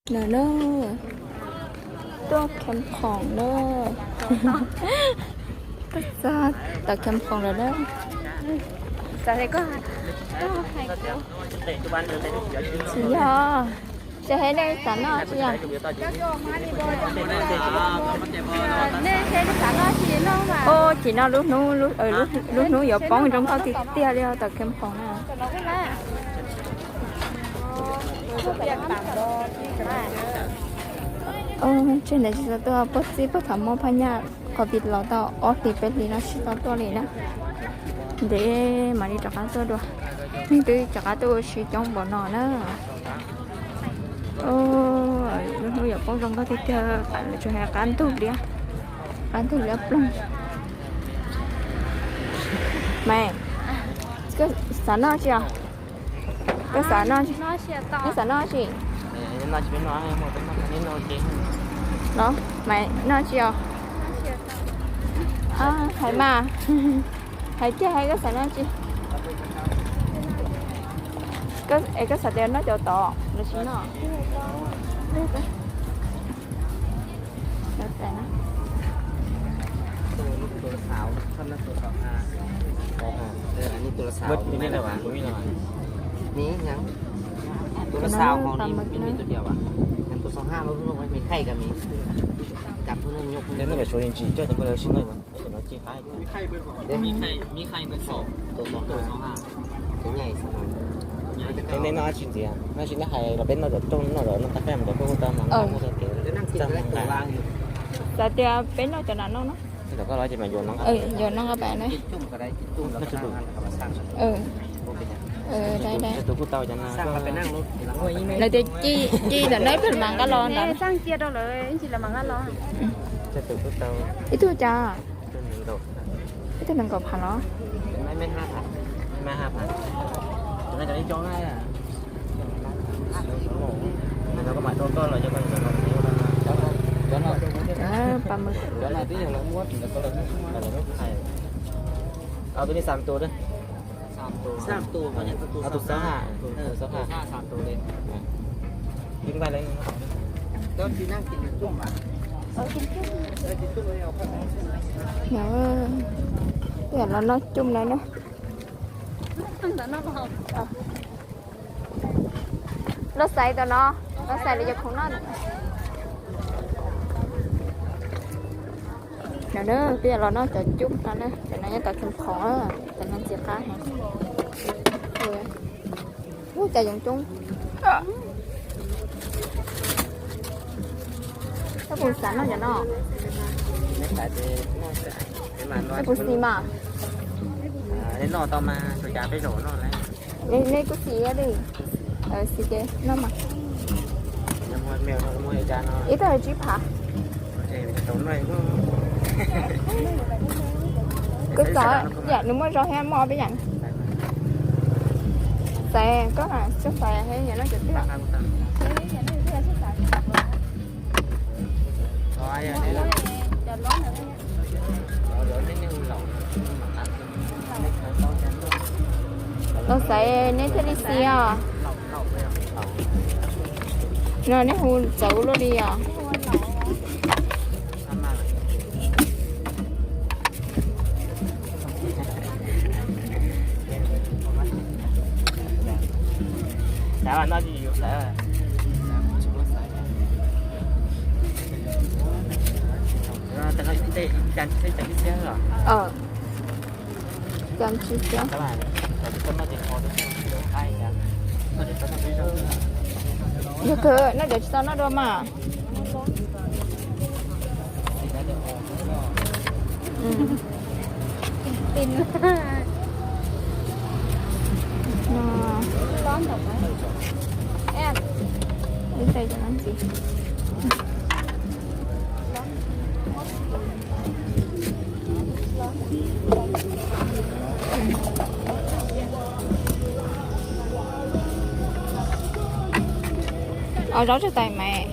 Nws na, tuaj Kham Khoom na. Tuaj txog tom Kham Khoom lawm na. Tsis yog, tsis hais nej xav noj tsis yog? Ub, tsis noj lub hnub, lub hnub yuav poob zoo nkauj tiag tiag li os tom Kham Khoom na. Tseg ntawd tsis tau tuaj, puag txij puag thaum muaj phaj nyaj covid los tau ob hlis peb hlis no tsis tau tuaj li na. Ntev mam li rov qab tuaj dua. Neeg twb rov qab tuaj ua si coob npaum no na. Lub hnub yuav poob zoo nkauj tiag tiag, lawv tsuas hais qab ntug liab, qab ntug liab ploog. Maiv, koj xav noj tsis os? Koj xav noj, neb xav noj tsis? Los, Maiv noj tsis os? Hais mas, hais kiag hais koj xav noj tsis. Es koj xav tias noj cov tod los sis noj? Nej noj dab tsi ntxiv? Noj tsis neb hais los peb noj cov rooj noj cov noj tab peb mus cov rooj tau mas muaj txoj kev. Xav tias peb noj cov nas noj na. Yuav noj nqa pam ne. Tus kuj tau cov no. Lawv tias ci ntawm neb pem mas nqa los ntawd. Ib tug cas? Ib tug nees nkaum phav los? Tus li xam tus, tus xab ha, tus xab ha. Twb los noj cub no na. Los xaiv tau no, los xaiv li cov khoom no. No na, twb los noj cov cub no na, cov no nyob tom Kham Khoom, cov no ntxim qab heev. Ub, cas yoov coob. Koj puas xav noj cov no? Koj puas xis mas? Nej kuj xis li. Xis ces noj mas. Ib tug tsib phav. Kuv xav yam nws muaj zog thiab muaj ob peb yam. Xav koj xav thiab yam no cov twg. Los xaiv neb thiaj li xis os. No neb hu txawv luaj li os. Cas tsis xav. Yog kawg noj cov tsis tau noj dua mas. Ov zaub tsuag tais mas.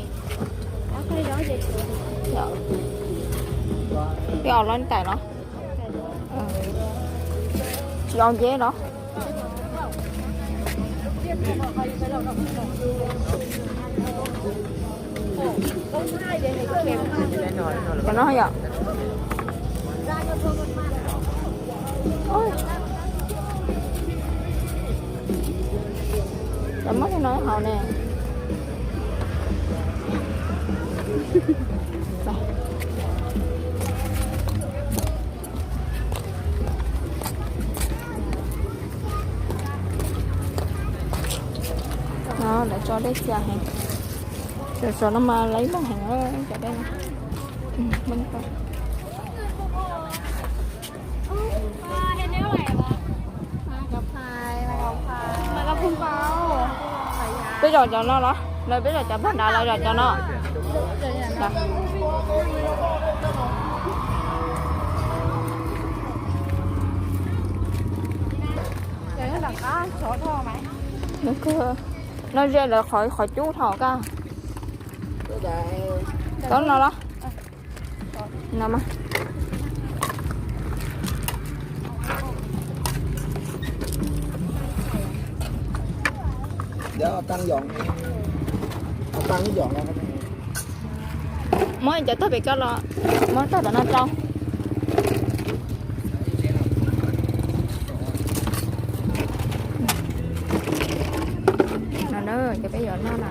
Peb ov lov tais los? Tsis ov nceb los? Cov no yom. Cov muab no hauv ne. No lawv tso dej txias heev. Sov sov no mas laib loj heev cov dej no. Peb zom cov no los? Lawv peb zom cov pag nrad, lawv zom cov no. No ze lawv qhov cub dhau kaj. Tau no los? No mas. Muab cov tag pem koj los, muab tag tom no rau. No na, cov peb yuav noj na.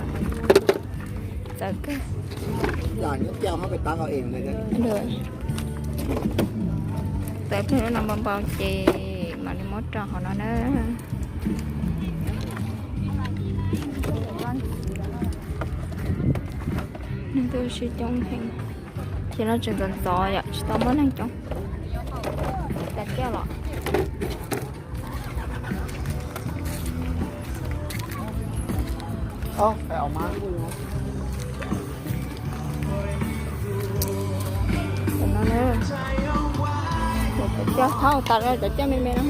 Txawv kawg. Txawv pliag no npau npau ces mam li muab rau hauv no na. Neeg tuaj sib coob heev. Ces no tseem ntxov ntxov yom, tsis tau muaj neeg coob. Cas kiaj los. Cov no na, cov ciaj thauj tas cov ciaj me me no.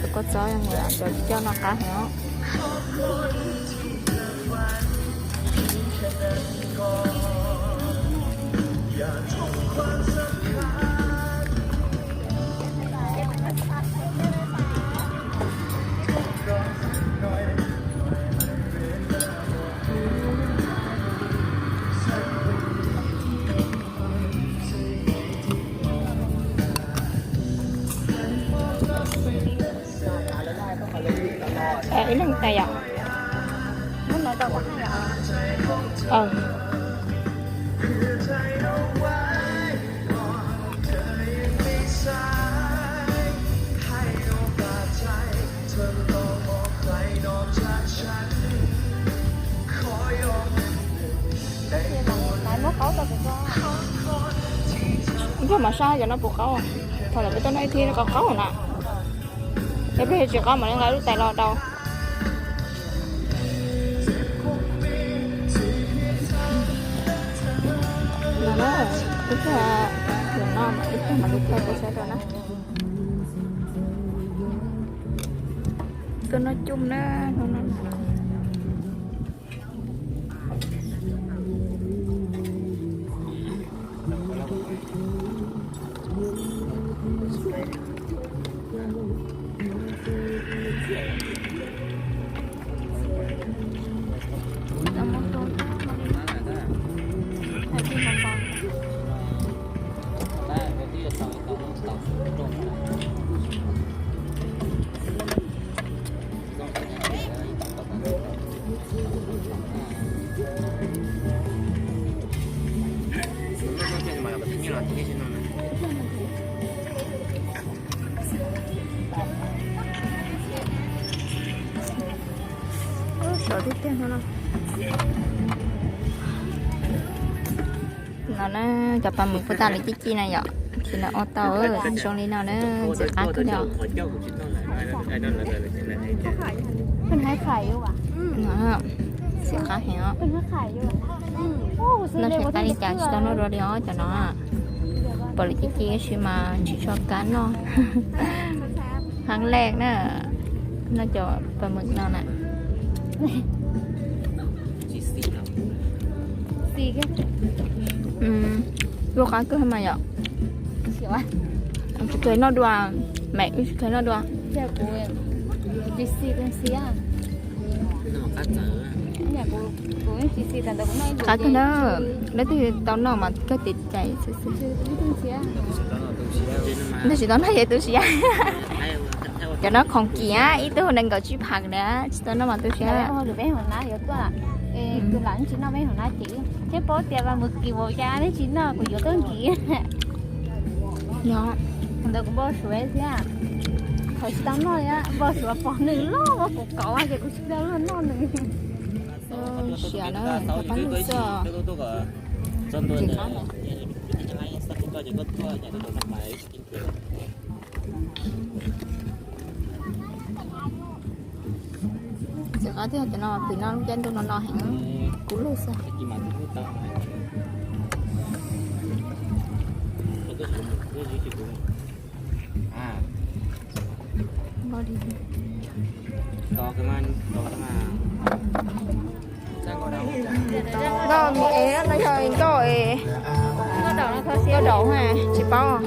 Tus kua txob cov ciaj no qab heev os. Ib leeg tais yom? Ib pliag mam saib cov no puas qaub. Thaum lawv peb tuaj noj ib thib no qaub qaub na. Ib pliag tsis qaub mam li nqa lub tais los rau. No na, ib pliag yuav noj ib pliag mam li thaij peb saib rau na. Tuaj noj cub na, hnub no. Sov tiag tiag no. No na, cov pas mws puag ta lawv ci ci na yom, tsis lawv ob tau, zoo li no na, ntxim qab kawg li os. Ntxim qab heev os. Noj tsis qab li cas tsis tau noj dua li os cov no. Pom lawv ci ci tab sis mas tsis tshua kam noj. Heev lej na, noj cov pas mws no na. Luaj qab kawg mas yom. Tsis noj dua. Mẹ, wb tsis kheev noj dua. Qab kawg na, leej twg tau noj mas kawg tiav cai xwb xwb. Leej twg tsis tau noj ces tu siab. Cov no khoom kim ib tug nees nkaum tsib phav na, tsis tau noj mas tu siab. Tus lam tsis noj peb hauv nab ces thiab paub tias vas mus kis vauv cas neb tsis noj kuv yuav tuaj nkis. Ntawd kuv npau suav thiab, thaum tsis tau noj npau suav pom nws loj ua kuv kauv ces kuv tsis tau noj nws. Siav na, pab nws xwb. Txiv qab. Txiv qab tiag, cov no pim no lub caij ntuj no no heev, kub lug xwb. Nkauj me es no yog nkauj es, nkauj daum ha, tsis paub.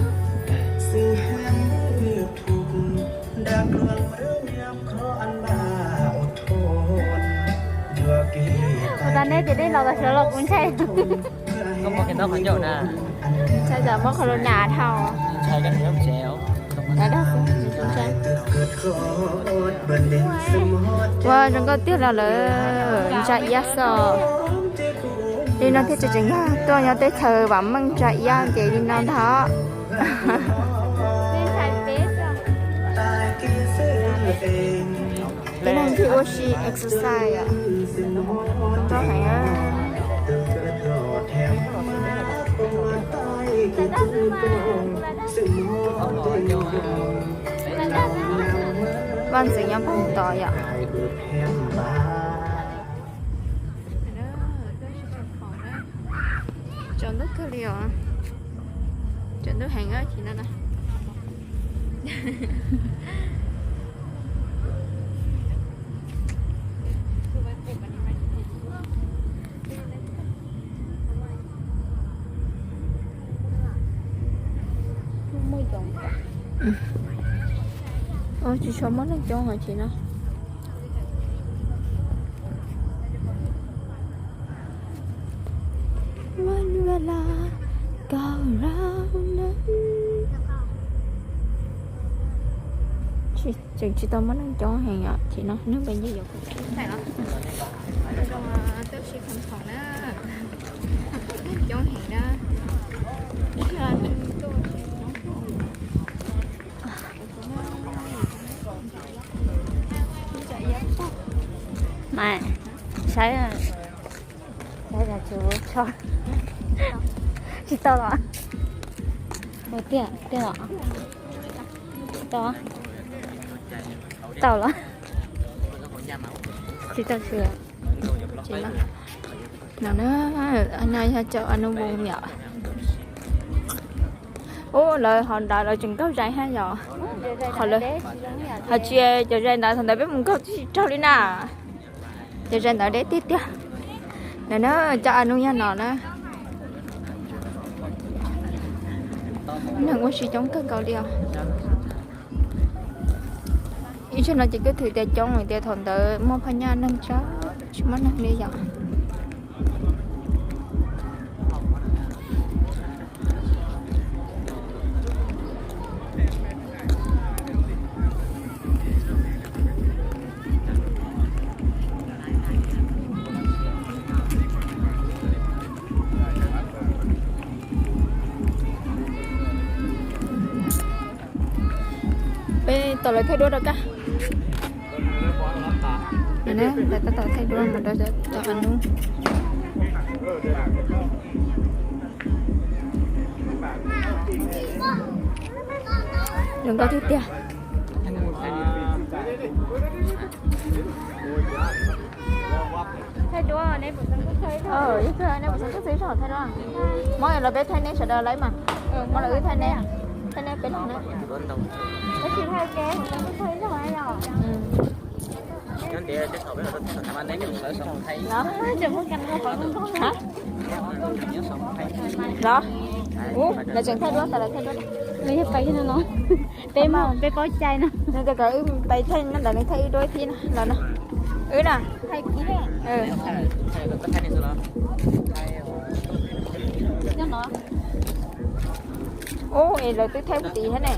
Ua tas neb ces dej los tas sawv los kuv ntshai. Ntshai tas muab qhov lus nas dhau. Ua zoo nkauj tiag los lawm, ntsa iab xwb. Li no thiaj tseem tseem yog tuaj nyob teb chaws vam meej, ntsa iab ces li no ntag. Tib neeg thiaj ua si exercise yom. Vaj ntxwv nyob puag tod yom. Tsaus ntuj kawg li os. Tsaus ntuj heev os. Tsis tshua muaj neeg coob heev ces no. Tseem tsis tau muaj neeg coob heev os, ces no neeg pes ncig yuav coob heev na. Mas saib, saib, tsis tau los. Tiag tiag los. Tau, tau los. Tsis tau siv. No na, no yog cov anub voos yom. Ub, lawv hov ntawd lawv tseem nkaug zais hab yom. Qhov lawv, hos tsis, cov zais ntawd thaum ntawd peb mus nkaug twb tsis raug li na. Cov zais ntawd deb tiag tiag. Ntawm na, cov anub yog no na. Neeg ua si coob kawg nkaus li os. Ib tsam no ces kuj thwm tias coob tias thaum ntawd muaj phaj nyaj neeg tsawg, tsis muaj neeg li yom. Peb tos lawv thaij duab rau kab. Lawv tab tom thaij duab mus rau cov anub. Zoo nkauj tiag tiag. Mob los peb thaij neb sawv daws lawm mas. Mob los wb thaij neb, thaij neb peb leeg na. Los, ub, lawv tseem thaij duab, tas lawv thaij duab. Lawv yog pais no no. Peb mus, peb paub cai no. Nws tias kom wb pais thaij no ntawd, nws thaij wb dua ib thib no los no. Wb na. Ub, es lawv twb thaij puag tid thiab ne.